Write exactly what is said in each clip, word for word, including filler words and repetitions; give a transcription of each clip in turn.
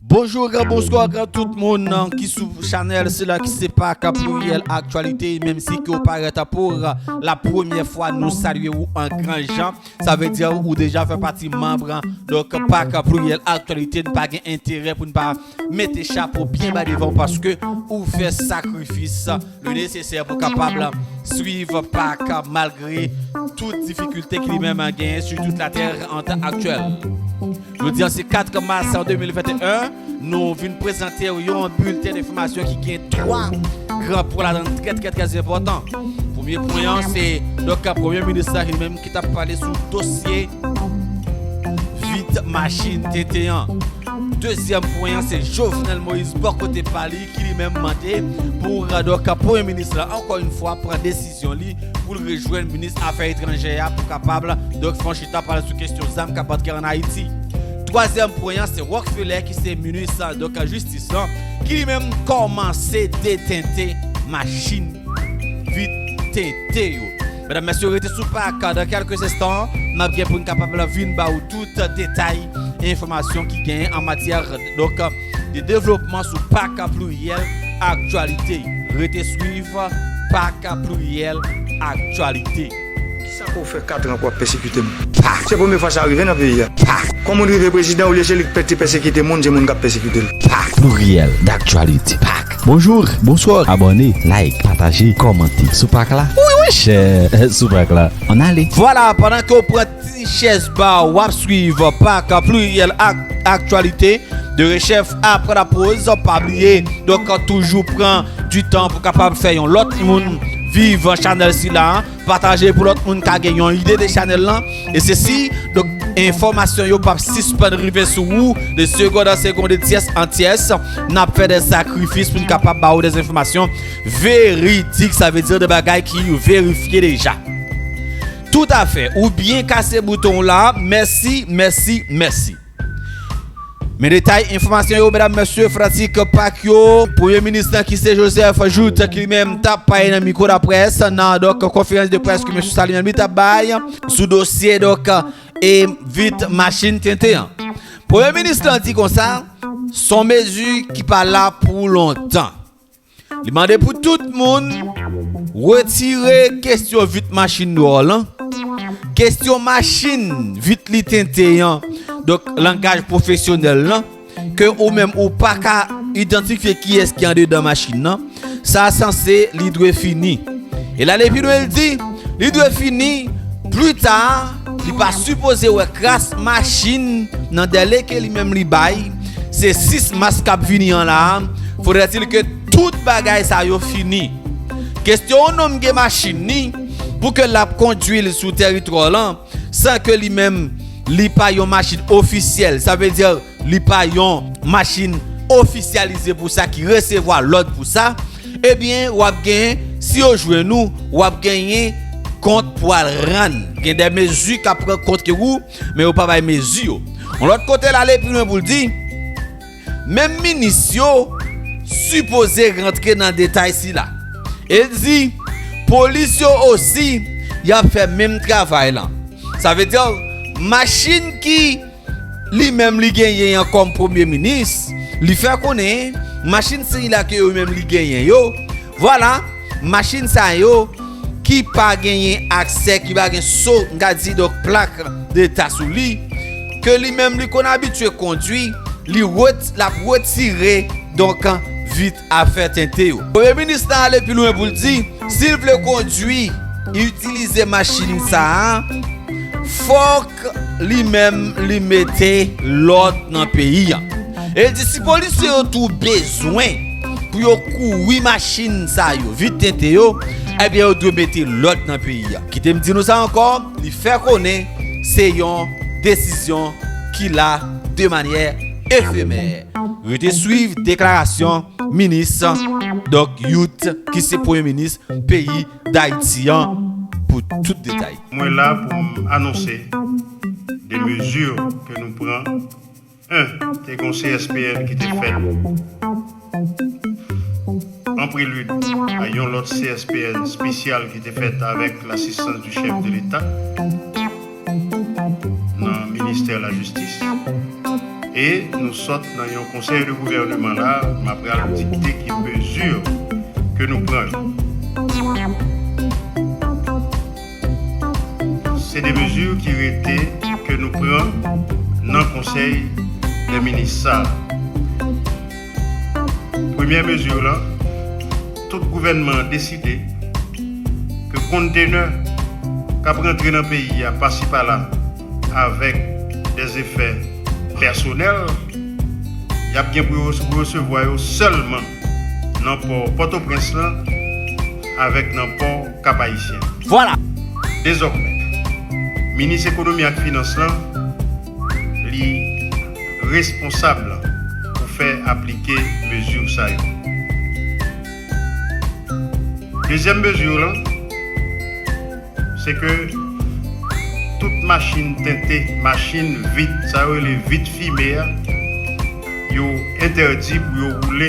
Bonjou, gran bonswa, gran tout moun ki sou chanèl sila ki se Pak Pluriel Aktyalite, menm si ke w parèt pou la premyè fwa, nou salye w an gran jan. Sa vle di ou deja fè pati manm, donk, Pak Pluriel Aktyalite, n pa gen enterè pou n pa mete chapo byen ba devan w paske ou fè sakrifis le nesesè pou kapab swiv Pak malgre tout difikilte ki li menm genyen sou tout latè an tan aktyèl. Jodi a se kat mas de mil venteyen, nou vin prezante w yon bilten enfòmasyon ki gen twa gran pwen ladan l trè, trè, trè enpòtan. Premye pwen an, se, donk, premye minis la li menm ki t ap pale sou dosye vit machin tenten an. Dezyèm pwen an, se Jovenel Moïse bò kote pa li ki li menm mande pou, donk, premye minis la, ankò yon fwa, pran desizyon li pou l rejwenn minis afè etranjè a pou kapab, donk, fè yon chita pale sou kesyon zam k ap antre ann Ayiti. Twazyèm pwen an, se Rockefeller ki se minis, donk, jistis lan, ki li menm kòmanse detente machin vit tenten yo. Medam, mesye, rete sou Pak. Dans quelques instants, n ap gen pou n kapab vin ba ou tout detay enfòmasyon ki genyen an matyè, donk, de devlopman sou Pak Pluriel Aktyalite. Rete swiv Pak Pluriel Aktyalite. Kisa ke w fè kat an ke w ap pèsekite m? Se premye fwa sa rive nan peyi a. Kon moun rive prezidan, olye se li k te pèsekite moun, se moun k ap pèsekite l. Pak Pluriel Aktyalite. Pak. Bonjou, bonswa, abòne, like, pataje, kòmante sou Pak la. Wi, wi, chè, sou Pak la. Ann ale. Vwala, pandan ke w pran ti chèz ba w, w ap swiv Pak Pluriel Ak-, Aktyalite de rechèf apre lapoz. Pa bliye, donk, toujou pran di tan pou kapab fè yon lòt moun viv chanèl sila. Pataje pou lòt moun ka gen yon ide de chanèl lan. E sesi, donk, enfòmasyon yo p ap sispann rive sou ou de segond an segond, de tyès an tyès. N ap fè de sakrifis pou n kapab ba ou de enfòmasyon veridik, sa vle di de bagay ki verifye deja. Toutafè, ou byen kase bouton w la. Mèsi, mèsi, mèsi. Men detay enfòmasyon yo, medam, mesye, fanatik Pak yo. Premye minis lan ki se Joseph Jouthe ki li menm t ap pale nan mikwo laprès, nan, donk, konferans de près ke mesye sa li menm li t ap bay sou dosye, donk, e vit machin tenten an. Premye minis lan di konsa, se yon mezi ki pa la pou lontan. Li mande pou tout moun retire kesyon vit machin dwòl lan, kesyon machin vit li tenten an, donk langaj pwofesyonèl lan, ke ou menm ou pa ka idantifye kiyès ki andedan machin nan, sa sanse li dwe fini. E l ale pi lwen, l di, li dwe fini pli ta, li pa sipoze wè kras machin nan dèle ke li menm li bay, se sis mas k ap vini an la, fodrètil ke tout bagay sa yo fini. Kesyon yon nonm gen machin li, pou ke l ap kondwi l sou tèritwa lan, san ke li menm, li pa yon machin ofisyèl, sa vle di, li pa yon machin ofisyalize pou sa, ki resevwa lòd pou sa, ebyen, w ap gen, si yo jwenn ou, w ap genyen kont pou al rann. Gen de mezi k ap pran kont ke ou, men yo pa bay mezi yo. Yon lòt kote, l ale pi lwen pou l di, menm minis yo sipoze rantre nan detay sila. E l di, polis yo osi, y ap fè menm travay lan. Sa vle di, machin ki li menm li genyen an kòm premye minis, li fè konnen machin sila ke yo menm li genyen yo, vwala, machin sa yo ki pa genyen aksè, ki pa gen so, m ka di, donk, plak deta sou li, ke li menm li konn abitye kondwi, li ret-, l ap retire, donk, vit afè tenten yo. Premye minis la ale pi lwen pou l di, si l vle kondwi, itilize machin sa a, fòk li menm li mete lòd nan peyi a. E l di si polisye yo tou bezwen pou yo kouri machin sa yo vit tenten yo, ebyen yo dwe mete lòd nan peyi a. Kite m di nou sa ankò, li fè konnen se yon desizyon ki la de manyè efemè. Rete swiv deklarasyon minis, donk, Jouthe, ki se premye minis peyi Dayiti an, pou tout detay. Mwen la pou m anonse de mezi ke nou pran. En, te gen yon C S P N ki te fèt an prelid a yon lòt C S P N espesyal ki te fèt avèk lasistans di chèf de Leta nan ministè lajistis. E nou sot nan yon konsèy de gouvènman la, m ap pral dikte ki mezi ke nou pran yo. Se de mezi ki rete ke nou pran nan konsèy de minis sa a. Premyè mezi lan, tout gouvènman an deside ke kontenè k ap rantre nan peyi a pasi pala avèk dèzefè pèsonèl, y ap gen pou yo resevwa yo sèlman nan pò Pòtoprens lan avèk nan pò Kap Ayisyen. Vwala! Dezòmè, minis ekonomi ak finans lan, li responsab pou fè aplike mezi sa yo. Dezyèm mezi lan, se ke tout machin tente, machin vit, sa yo rele vit fime a, yo entèdi pou yo woule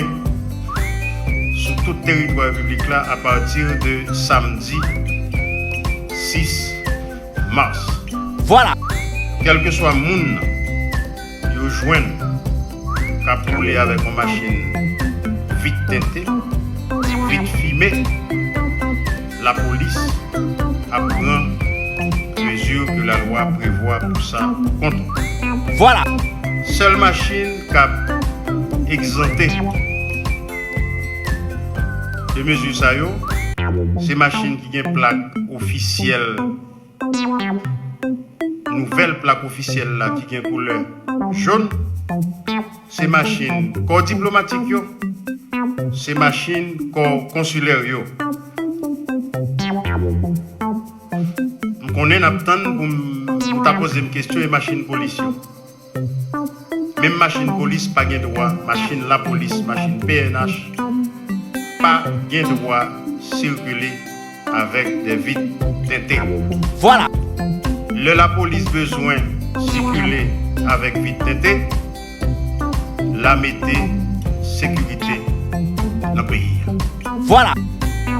sou tout teritwa repiblik la apati de samdi sis mas. Vwala! Kèlkeswa moun nan yo jwenn k ap woule avèk yon machin vit tente, vit fime, lapolis ap pran mezi ke lalwa prevwa pou sa kont ou. Vwala! Sèl machin k ap egzante de mezi sa yo, se machin ki gen plak ofisyèl, nouvèl plak ofisyèl la ki gen koulè jòn, se machin kò diplomatik yo, se machin kò konsilè yo. M konnen n ap tann pou m, pou ta poze m kesyon e machin polis yo. Menm machin polis pa gen dwa, machin lapolis, machin P N H pa gen dwa sikile avèk de vit tente. Vwala! Lè lapolis bezwen sikile avèk vit tente, l a mete sekirite nan peyi a. Vwala!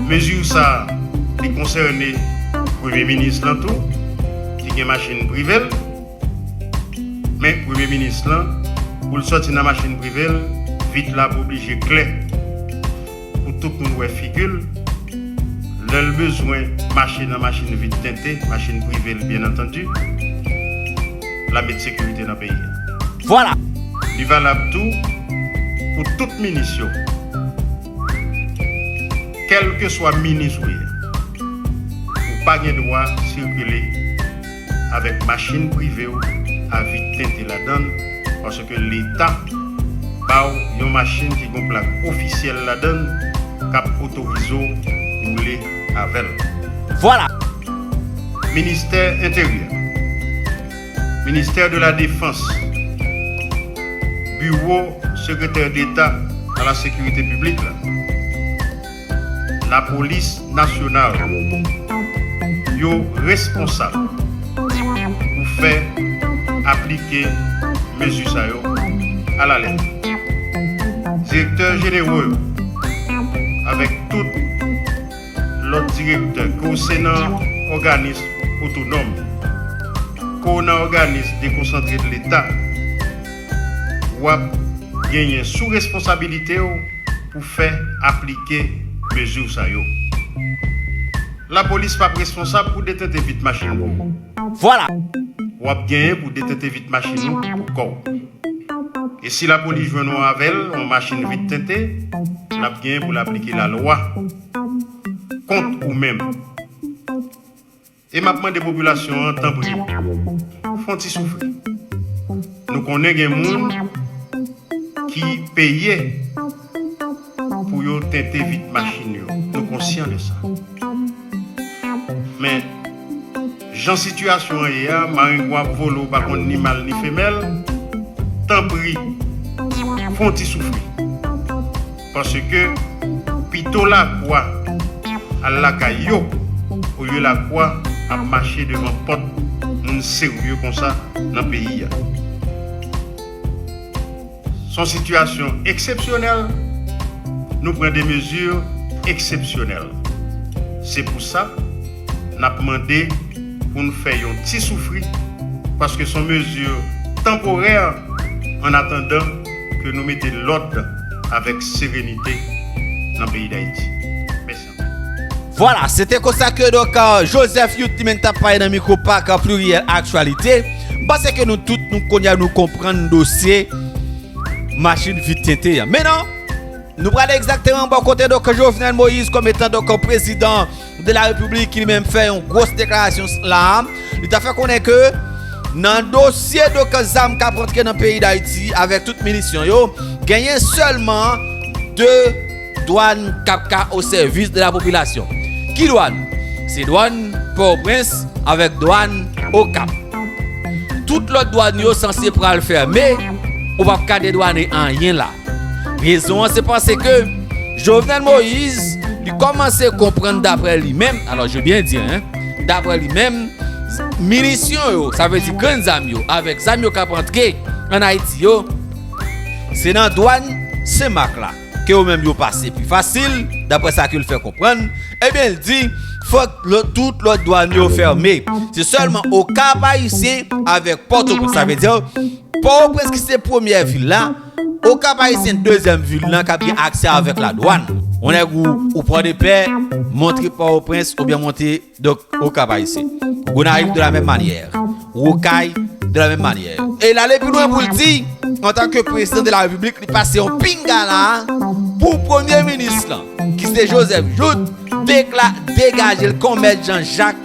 Mezi sa a, li konsène premye minis lan tou, ki gen machin prive l. Men premye minis lan, pou l sòti nan machin prive l, vit la pou oblije klè pou tout moun wè figi l. Lè l bezwen mache nan machin vit tente, machin prive l, byen antandi, l a met sekirite nan peyi a. Vwala! Li valab tou pou tout minis yo. Kèlkeswa minis ou ye, ou pa gen dwa sikile avèk machin prive w a vit tente ladan l, paske Leta ba w yon machin ki gon plak ofisyèl ladan l k ap otorize w woule avè l. Vwala! Ministè Enteryè, Ministè de la Defans, Biwo Sekretè Deta a la Sekirite Piblik la, Lapolis Nasyonal, yo responsab pou fè aplike mezi sa yo alalèt. Direktè jenero yo, avèk tout lòt direktè, ke w se nan òganis otonòm, ke w nan òganis dekonsantre de Leta, w ap genyen sou responsabilite w pou fè aplike mezi sa yo. Lapolis p ap responsab pou detente vit machin pou ou. Vwala! W ap genyen pou detente vit machin ou pou kò w. E si lapolis jwenn ou avè l, yon machin vit tente, l ap genyen pou l aplike lalwa kont ou menm. E m ap mande popilasyon an, tanpri, fè yon ti soufri. Nou konnen gen moun ki peye pou yo tente vit machin yo. Nou konsyan de sa. Men, jan sitiyasyon an ye a, marengo ap vole, ou pa konn ni mal ni femèl, tanpri, fè yon ti soufri. Paske pito lakwa al lakay yo, olye lakwa ap mache devan pòt moun serye konsa nan peyi a. Se yon sitiyasyon eksepsyonèl, nou pran de mezi eksepsyonèl. Se pou sa, n ap mande pou n fè yon ti soufri, paske se yon mezi tanporè an atandan ke nou mete lòd avèk serenite nan peyi Dayiti. Mèsi anpil. Vwala, se te konsa ke, donk, euh, Joseph Youth li menm t ap pale nan mikwo Pak Pliryèl Aktyalite. M panse ke nou tout, nou kounye a, nou konprann dosye machin vit tente an. Men non, nou prale egzakteman bò kote, donk, Jovenel Moïse kòm etan, donk, prezidan de la Repiblik, ki li menm fè yon gwòs deklarasyon la. Li ta fè konnen ke nan dosye, donk, zam k ap rantre nan peyi Dayiti avèk tout minisyon yo, genyen sèlman de dwàn k ap ka o sèvis de la popilasyon. Ki dwàn? Se dwàn Pòtoprens avèk dwàn Okap. Tout lòt dwàn yo sanse pral fèmen, ou p ap ka dedwane anyen la. Rezon an se paske Jovenel Moïse, li kòmanse konprann daprè li menm, alors je veux bien dire, hein, daprè li menm, minisyon yo, sa vle di grenn zam yo, avèk zam yo k ap antre ann Ayiti yo, se nan dwàn Senmak la ke yo menm yo pase pi fasil, daprè sa ke l fè konprann. Ebyen, l di, fòk lòt, tout lòt dwàn yo fèmen. Se sèlman Okap Ayisyen avèk Pòtoprens. Sa vle di, Pòtoprens ki se premyè vil la, Okap Ayisyen dezyèm vil lan k ap gen aksè avèk ladwàn. Yon nèg ou, ou Pòdepè, monte Pòtoprens oubyen monte, donk, Okap Ayisyen. Gonayiv de la menm manyè. Wokay de la menm manyè. E l ale pi lwen pou l di, antanke prezidan de la Repiblik, li pase yon pinga la pou premye minis lan, ki se Joseph Jouthe, dekla-, degaje l kon mèt Jan Jak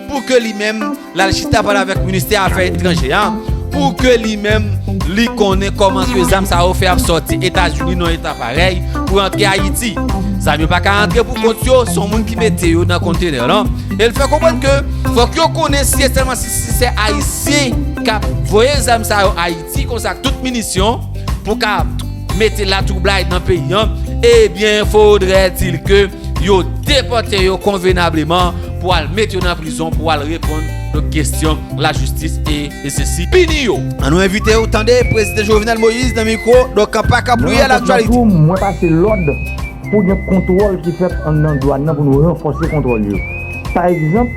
pou ke li menm l al chita pale avèk ministè afè etranjè a, pou ke li menm li konnen kòman ke zam sa yo fè ap sòti Etazini nan eta parèy pou rantre Ayiti. Zam yo pa ka rantre pou kont yo, se yon moun ki mete yo nan kontenè lan. E l fè konprann ke fòk yo konnen si e sèlman si, si se Ayisyen k ap voye zam sa yo Ayiti, konsa tout minisyon pou ka mete latwoublay nan peyi an, ebyen, fodrètil ke yo depòte yo konvenableman pou al met yo nan prizon pou al reponn de kesyon lajistis e, e sesi pini yo. An nou envite w tande prezidan Jovenel Moïse nan mikwo, donk, Pak Pliryèl Aktyalite. Nan rankont lan tou, mwen pase lòd pou gen kontwòl ki fèt anndan dwàn nan, pou nou ranfòse kontwòl yo. Pa egzanp,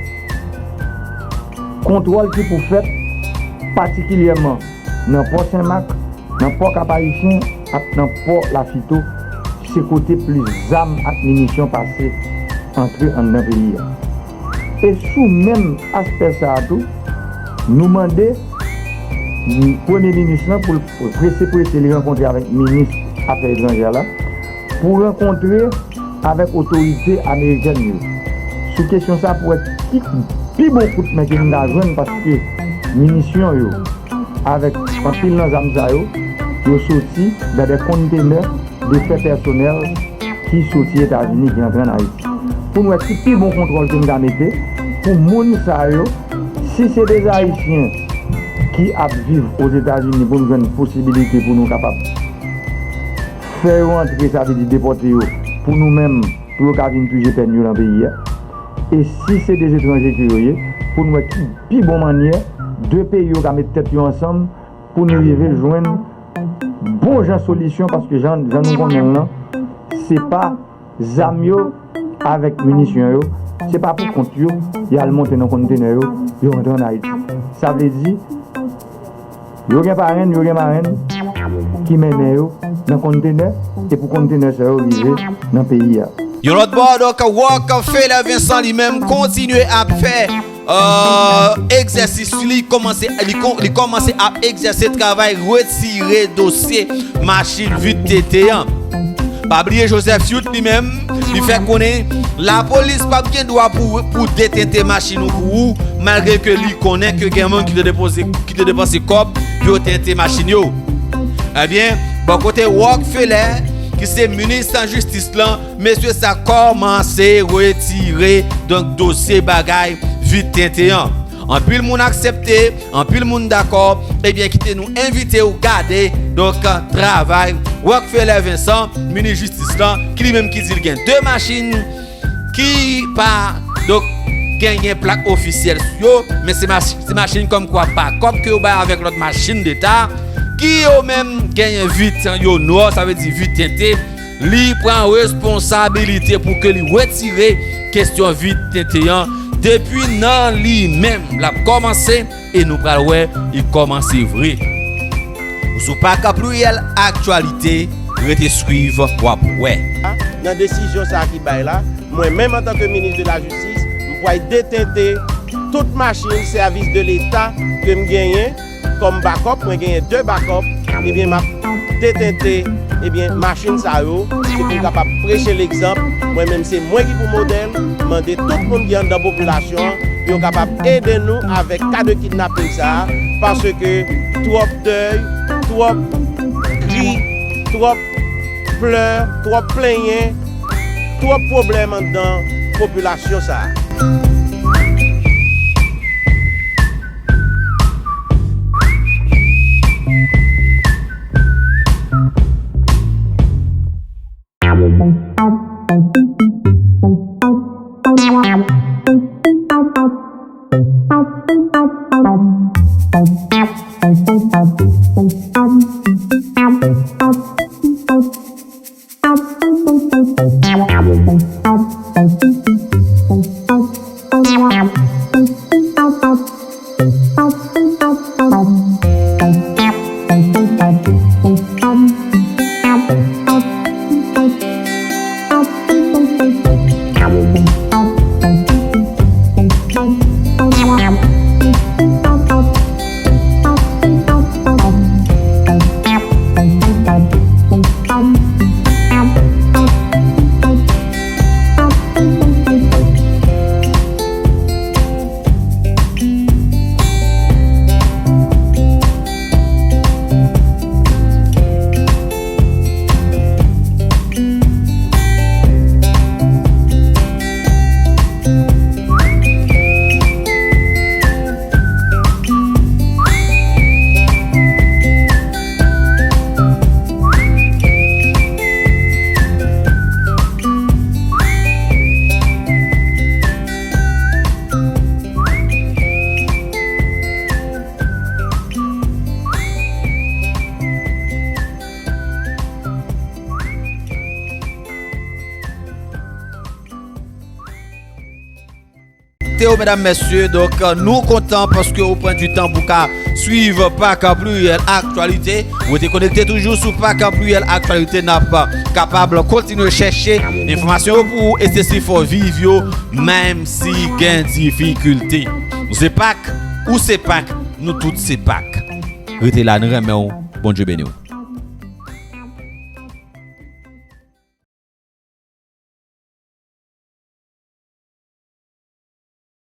kontwòl ki pou fèt patikilyèman nan pò Senmak, nan pò Kap Ayisyen ak nan pò Lafito, se kote plis zam ak minisyon pase antre anndan peyi a. E sou menm aspè sa a tou, nou mande premye minis lan pou l prese prese li rankontre avèk minis afè etranjè la, pou rankontre avèk otorite amerikèn yo sou kesyon sa pou wè ki pi bon kout men ke n ka jwenn, paske minisyon yo avèk anpil nan zam sa yo, yo soti nan de kontenè de fè pèsonèl ki soti Etazini, ki antre ann Ayiti. Pou n wè ki pi bon kontwòl ke n ka mete pou moun sa yo, si se de Ayisyen ki ap viv Ozetazini, pou n jwenn posibilite pou nou kapab fè yo antre, sa vle di depòte yo, pou nou menm, pou yo ka vin pije pèn yo nan peyi a. E si se de etranje ke yo ye, pou n wè ki pi bon mannyè de peyi yo ka met tèt yo ansanm pou nou rive jwenn bon jan solisyon, paske jan, jan nou konnen l lan, se pa zam yo avèk minisyon yo, se pa pou kont yo, y al monte nan kontenè yo, yo rantre ann Ayiti. Sa vle di, yo gen parenn, yo gen marenn ki mennen yo nan kontenè, e pou kontenè sa yo rive nan peyi a. Yon lòt bò, donk, Rockefeller Vincent li menm kontinye ap fè, euh, egzèsis li, kòmanse, li kon-, li kòmanse ap egzèse travay retire dosye machin vit tente an. Pa bliye Joseph Youth li menm, li fè konnen lapolis p ap gen dwa pou, pou detente machin ou pou ou, malgre ke li konnen ke gen moun ki te depoze, ki te depanse kòb pou yo tente machin yo. Ebyen, bò kote Rockefeller, ki se minis jistis lan, mesye sa kòmanse retire, donk, dosye bagay vit tente an. Anpil moun aksepte, anpil moun dakò, ebyen, kite nou envite w gade, donk, travay Rockefeller Vincent, minis jistis lan, ki li menm ki di l gen de machin ki pa, donk, genyen plak ofisyèl sou yo, men se mach-, se machin kòmkwa bakòp ke yo bay avèk lòt machin deta, ki yo menm genyen vit yo nwa, sa vle di vit tente, li pran responsabilite pou ke li retire kesyon vit tente an depi nan li menm. L ap kòmanse e nou pral wè li kòmanse vre. Sou Pak Pliryèl Aktyalite, rete swiv, w ap wè. Nan desizyon sa a ki bay la, mwen menm antanke minis de la jistis, m pral detente tout machin sèvis de leta ke m genyen kòm bakòp, mwen genyen de bakòp, ebyen m ap detente, ebyen, machin sa yo, se pou m kapab preche legzanp. Mwen menm se mwen ki pou modèl, mande tout moun ki anndan popilasyon an pou yo kapab ede nou avèk ka de kidnaping sa a, paske twòp dèy, twòp kri, twòp plè, twòp plenyen, twòp pwoblèm anndan popilasyon sa a. Te yo, medam, mesye, donk, nou kontan paske ou pran du tan pou ka swiv Pak Pliryèl Aktyalite. Ou rete konekte toujou sou Pak Pliryèl Aktyalite, n ap kapab kontinye chèche enfòmasyon yo pou ou e se si fò viv yo, menm si gen difikilte. Nou se Pak, ou se Pak, nou tout se Pak. Rete la, nou renmen w. Bondye beni w.